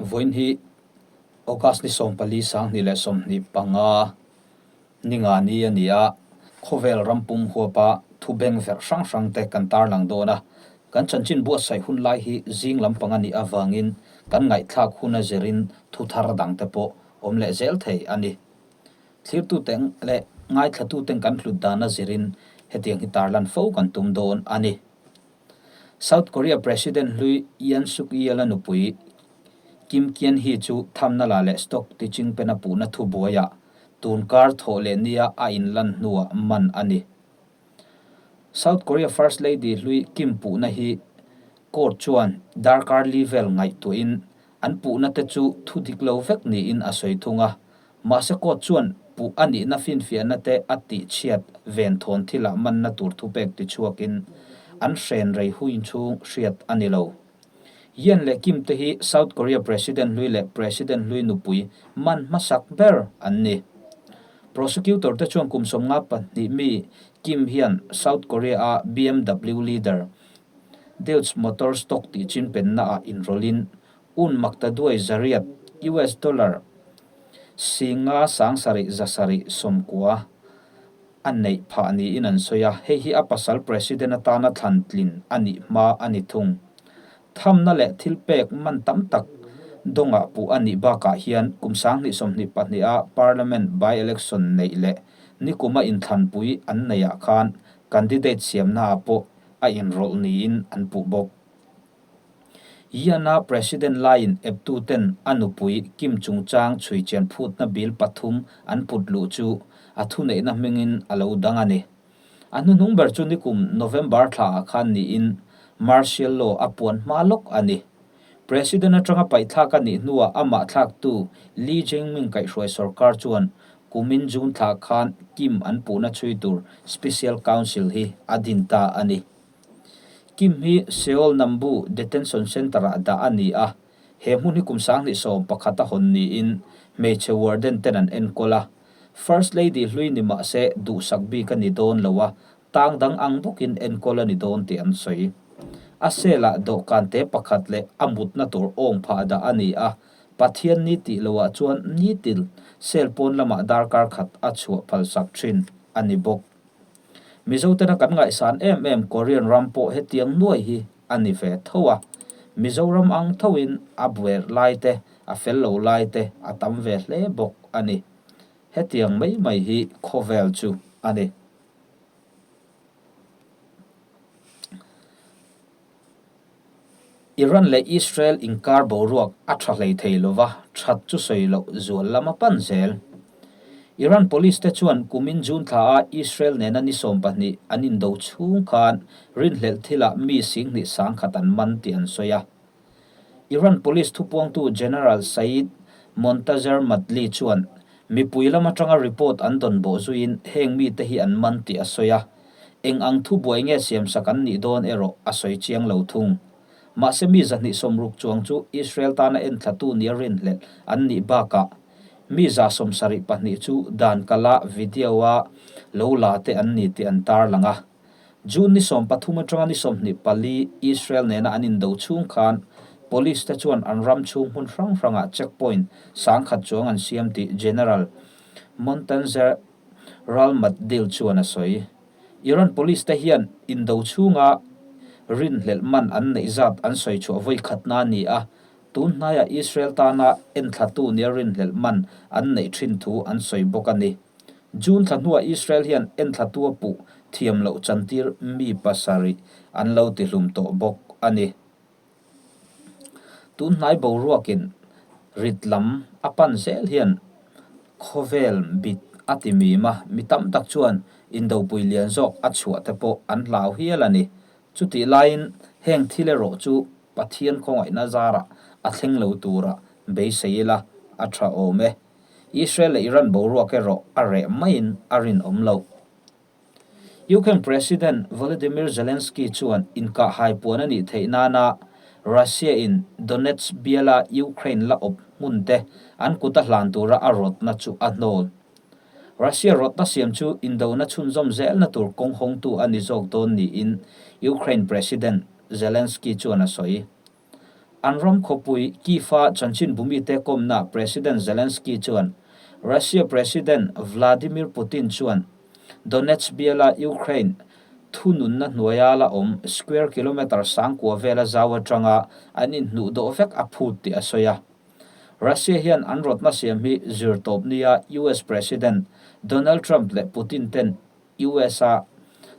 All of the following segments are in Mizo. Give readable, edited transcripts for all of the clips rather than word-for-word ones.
Vawiin hi August ni 14 2025 ni nga ni a ni a, khawvel ram pum huapa thu beng verh hrang hrang te kan tarlang dawn a. Kan chanchin buatsaih hun lai hi zing lampang a nih avangin kan ngaihthlak hun a zirin thu thar dang te pawh awm leh zel thei a ni. Thlirtute leh ngaithlatuten kan hlut dan a zirin hetiang hi tarlan fo kan tum dawn a ni. South Korea President hlui Yoon Suk Yeol-a nupui Kim Keon-hee chu thamna la leh stock tichingpen a puhna thubuaiah tun kar thawh leh nia a inlan hnuah man a ni. South Korea First Lady hlui Kim puhna hi court chuan darkar li vel ngaihtuahin an puhna te chu thu dik lo vek niin a sawi thung a. Mahse court chuan puh a nihna finfiahna te a tihchhiat ven thawn thilah manna tur thupek tichhuakin an hren rei huin chhung hriat a ni lo. Yoon leh Kim te hi South Korea President hlui leh President hlui nupui man hmasak ber an ni. Prosecutor te chuan kum 52 mi Kim hian South Korea-a BMW leader Deutz Motor stock tih chinpenna ah inrawlhin un maktaduai zariat, US dollar, singa sangsarih zasarih sawmkua a neih phah niin an sawi a, hei hi a pasal President atana thlan tlin a nih hma a ni thung. Thamna leh thil pek man tam tak dawngah puh a nih bakah hian kum 2022 a Parliament by-election neih leh nikuma inthlanpui an neihah khan candidate siamnaah pawh a inrawlh niin an puh bawk. Yana President laiin eptuten a nupui Kim chungchang chhuichian phutna bill pathum an put luh chu a thuneihna hmingin a lo dang a ni. A hnuhnung ber chu nikum November thlaah khan niin martial law a puan hma lawk a ni. President atanga paihthlak a nih hnuah amah thlaktu Lee Jae-myung kaihhruai sorkar chuan kumin June thlah khan Kim an puhna chhui tur Special Council hi a din ta a ni. Kim hi Seoul Nambu Detention Centre-ah dah a ni a, he hmun hi kum 2011 a hawn niin hmeichhe warden ten an enkawl a. First Lady hlui ni mah se duhsak bik a ni dawn lo a, tang dang ang bawkin enkawl a ni dawn tih an sawi. A cell-ah dawhkan te pakhat leh a mutna tur awng phah dah a ni a, Pathian ni tih loah chuan nitin cell pawn lamah darkar khat a chhuah phalsak thin a ni bawk. Mizotena kan ngaihsan em em Korean ram pawh hetiang nuai hi a ni ve tho a, Mizoram ang thoin a buer lai te, a fel lo lai te a tam ve hle bawk a ni. Hetiang mai mai hi khawvel chu a ni. Iran leh Israel inkar boruak a tha hlei thei lova, that chu sawi loh zual lam a pan zel. Iran police te chuan kumin June thla a Israel nena ni 12 an indo chhung khan rinhlelh thilah mi 10,000 sangkhat an man tih an sawi a. Iran police thupuangtu General Saeed Montazer Madli chuan mipui lam atanga report an dawn bawh zuiin heng mite hi an man tih a sawi a. Eng ang thubuai nge siamsak an nih dawn erawh a sawi chiang lo thung. Mahse mi 260 chuang chu Israel tana enthlatu nia rinhlelh an nih bakah mi 72 chu dan kala video-a lo la te an ni tih an tarlang a. June ni 13 atanga ni 24 Israel nena an indo chhung khan police te chuan an ram chhung hmun hrang hrangah checkpoint 1000 chuang an siam tih General Montanzer Ralmaddil chuan a sawi. Iran police te hian indo chhunga rinhlelh man an neih zat an sawi chhuah vawi khatna a ni a, tun hnaiah Israel tana enthlatu nia rinhlelh man an neih thin thu an sawi bawk a ni. June thla hnuah Israel hian enthlatu a puh thiam loh chantir mi pasarih an lo tihlum tawh bawk a ni. Tun hnai boruakin rit lam a pan zel hian khawvel bit a ti mim a, mi tam tak chuan indopui lian zawk a chhuah te pawh an hlau hial a ni. Chutih laiin heng thil erawh chu Pathian khawngaihna zarah a thleng lo tura beisei ila a tha awm e. Israel leh Iran boruak erawh a reh maiin a rinawm loh. Ukraine President Volodymyr Zelensky chuan inkahhai puan a nih theih nana Russia-in Donetsk biala Ukraine la awp hmun te an kut a hlan tura a rawtna chu a hnawl. Russia rawtna siam chu indona chhunzawm zelna tur kawng hawngtu a ni zawk dawn niin Ukraine President Zelensky chuan a sawi. An ram khawpui Kyiv-a chanchinbu mite kawmna President Zelensky chuan Russia President Vladimir Putin chuan Donetsk biala Ukraine thununna hnuaia la awm square kilometre sangkua vela zau atanga an inhnuh dawh vek a phut tih a sawi a. Russia hian an rawtna siam hi zir tawp nia US President Donald Trump leh Putin ten US-a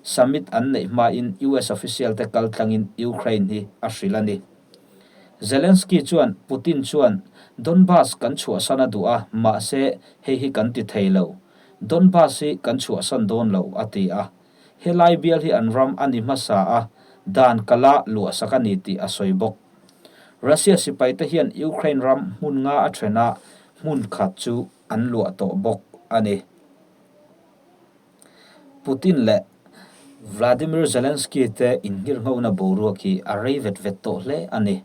summit an neih hmain US official te kal tlangin Ukraine hi a hrilh a ni. Zelensky chuan Putin chuan Donbas kan chhuahsan a duh a, mahse hei hi kan ti thei lo. Donbas hi kan chhuahsan dawn lo, a ti a. Helai bial hi an ram a ni hmasa a, dan kala luahsak a ni tih a sawi bawk. Russia sipaite hian Ukraine ram hmun nga a then a, hmun khat chu an luah tawh bawk a ni. Putin leh Vladimir Zelensky te inngirhngona boruak hi a rei vet vet tawh hle a ni.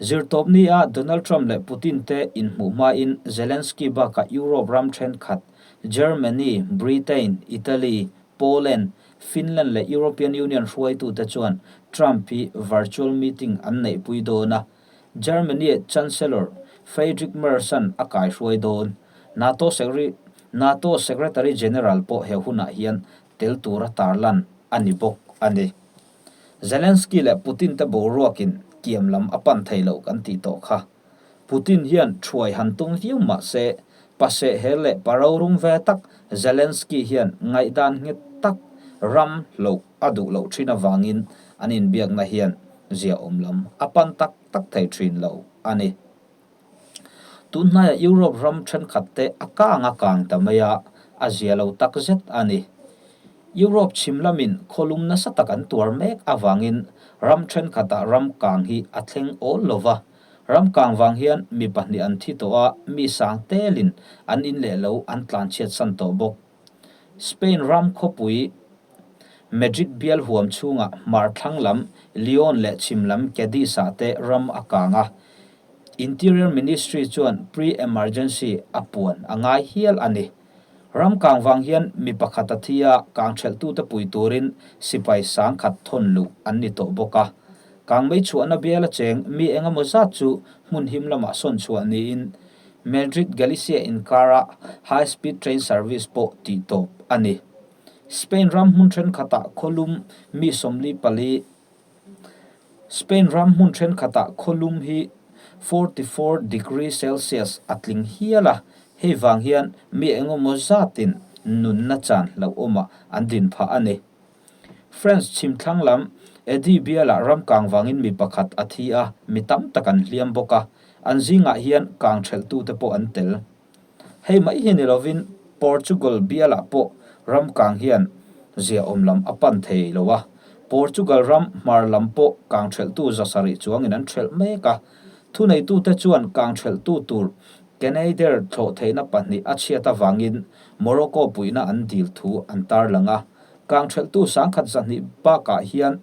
Zirtawpni a Donald Trump leh Putin te inhmuh hmain Zelensky bakah Europe ram thenkhat Germany, Britain, Italy, Poland, Finland leh European Union hruaitute chuan Trump hi virtual meeting an neihpui dawn a, Germany Chancellor Friedrich Merz-a'n a kaihruai dawn. NATO NATO Secretary General pawh he hunah hian tel tura tarlan a ni bawk a ni. Zelensky leh Putin te boruakin kiam lam a pan thei lo kan tih tawh kha. Putin hian thuai han tum viau mah se, paseh he leh pa rorum ve tak Zelensky hian ngaihdan nghet tak ram hloh a duh loh thin avangin an inbiakna hian ziaawm lam a pan tak tak thei thin lo a ni. Tun hnaiah Europe ram thenkhat te a kang a kang ta mai a, a zia lo tak zet a ni. Europe chhim lamin khawlum nasa tak an tuar mek avangin ram thenkhatah ram kang hi a thleng awl lo va. Ram kang vang hian mi pahnih an thi tawh a, mi sang telin an in leh lo an tlanchhiat san tawh bawk. Spain ram khawpui Madrid bial huam chhungah hmar thlang lam Leon leh chhim lam Cadiz-ah te ram a kang a, Interior Ministry chuan pre-emergency a puan a ngai hial a ni. Ram kang vang hian mi pakhat a thi a, kang thelhtute pui turin sipai sangkhat thawn luh an ni tawh bawk a. Kang mei chhuahna biala cheng mi eng emaw zat chu hmun him lamah sawn chhuah niin Madrid-Galicia inkara high-speed train service pawh tih tawp a ni. Spain ram hmun thenkhatah khawlum mi 44 Spain ram hmun thenkhatah khawlum hi 44 degree Celsius a tling hial a, hei vang hian mi engemaw zatin nunna chan hlauhawmah an din phah a ni. France chhimthlang lam Eddie bialah ram kang vangin mi pakhat a thi a, mi tam tak an hliam bawk a, an zingah hian kang thelhtute pawh an tel. Hei mai hi ni lovin Portugal bialah pawh ram kang hian ziaawm lam a pan thei lo a, Portugal ram hmar lam pawh kang thelhtu zasarih chuangin an thelh mek a, thuneitute chuan kang thelhtu tur Canadair thlawh theihna pahnih a chhiat avangin Morocco puihna an dil thu an tarlang a. Kangthelhtu sangkhat zahnih bakah hian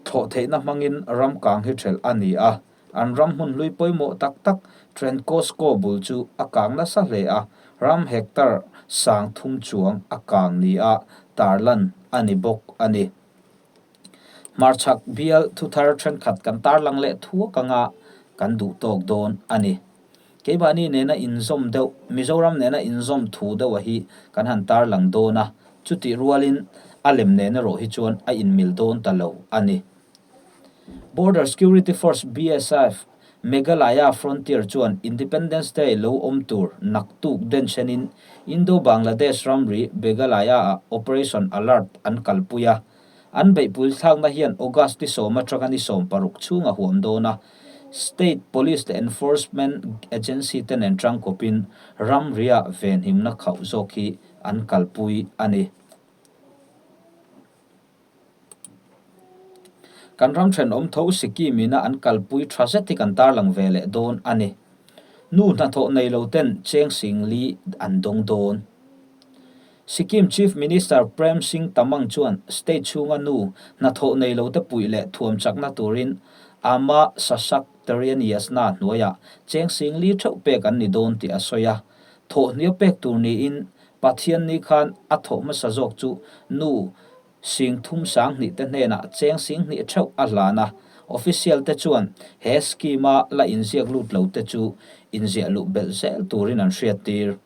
thlawh theihna hmangin ram kang hi thelh a ni a. An ram hmun hlui pawimawh tak tak Trencosco bul chu a kang nasa hle a, ram hectare sang thum chuang a kang nia tarlan a ni bawk a ni. Hmarchhak bial thuthar thenkhat kan tarlang leh thuak anga kan duh tawk dawn a ni. Keimahni nena inzawm deuh, Mizoram nena inzawm thu deuha hi kan han tarlang dawn a, chutih rualin a lem nen erawh hi chuan a inmil dawn ta lo a ni. Border Security Force, BSF, Meghalaya Frontier chuan Independence Day lo awm tur naktuk denchhenin Indo-Bangladesh ramri Meghalaya-ah Operation Alert an kalpui a. An beihpui thlakna hian August ni sawm atanga ni 16 chhung a huam dawn a, State Police leh Enforcement Agency te nen tangkawpin ramria venhimna khauh zawk hi an kalpui a ni. Kan ram thenawm tho Sikkim ina an kalpui tha zet hi kan tarlang ve leh dawn a ni. Nu hnathawh nei lo ten cheng sing li an dawng dawn. Sikkim Chief Minister Prem Singh Tamang chuan state chhunga nu hnathawh nei lo te puih leh thuam chakna turin Ama Sashak Tarian Yasna hnuaiah cheng sing li theuh pek an ni dawn tih a sawi a. Thawhhniau pek tur niin Pathianni khan a thawh hmasa zawk chu nu sing thum sang hnih te hnenah cheng sing hnih theuh a hlan a. Official te chuan he scheme-a la inziak lut lo te chu inziah luh belh zel turin an hriattir.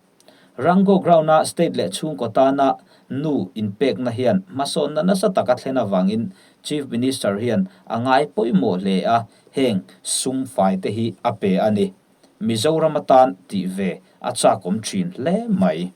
Rango Ground-a state leh chhungkaw tana nu inpekna hian hmasawnna nasa taka thlen avangin Chief Minister hian a ngai pawimawh hle a, heng sum fai te hi a pe a ni. Mizoram atan tih ve a chakawm thin hle mai.